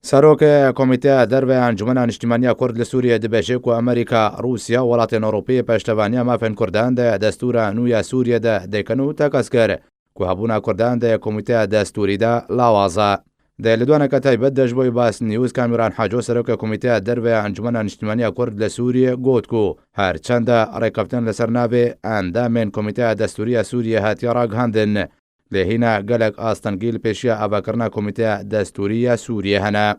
Serokê Komîteya Derve ya Encûmena Niştîmaniya Kurd li Sûriyê dibêje ku Amerîka, Rûsya û welatên Ewropî piştevaniya mafên Kurdan di destûra nû ya Sûriyê de dikin û tekez kir ku hebûna Kurdan di Komîteya Destûrî de lawaz e. Di lêdwaneke taybet de ji bo Bas News Kamîran Haco Serokê Komîteya Derve ya Encûmena Niştîmaniya Kurd li Sûriyê got ku her çend rêkeftin li ser navê endamên Komîteya Destûrî ya Sûriyê hatiye ragihandin Lê hîna gelek astengî li pêşiya avakirina Komîteya Destûrî ya Sûriyê hene.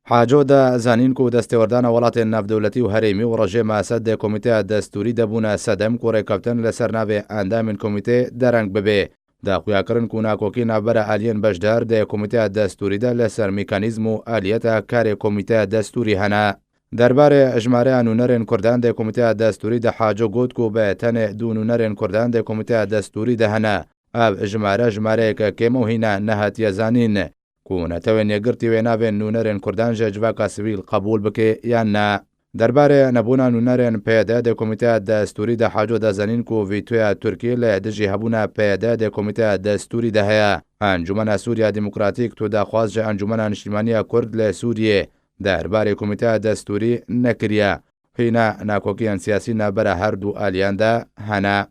Haco da zanîn ku destêwerdana welatên navdewletî û herêmî û rejêma Esed di Komîteya Destûrî de bûne sedem ku rêkeftin li ser navê endamên komîtê dereng bibe. Da xuyakirin ku nakokî navbera aliyên beşdar di Komîteya Destûrî de li ser mîkanîzm û aliyeta karê Komîteya Destûrî hene. Derbarê jimareya nûnerên Kurdan di Komîteya Destûrî de Haco got ku bi tenê du nûnerên Kurdan di Komîteya Destûrî de hene. Ev jimare jimareyeke kêm û hîna nehatiye zanîn ku Netewên Yekgirtî wê navên nûnerên Kurdan ji civaka sivîl qebûl bike yan na. Derbarê nebûna nûnerên PYD di Komîteya Destûrî de Haco da zanîn ku vîtoya Tirkî li dijî hebûna PYD di Komîteya Destûrî de heye. Encûmena Sûriya Demokratîk tu daxwaz ji Encûmena Niştîmaniya Kurd li Sûriyê derbarê Komîteya Destûrî nekiriye. Hîna nakokiyên siyasî navbera her du aliyan de hene.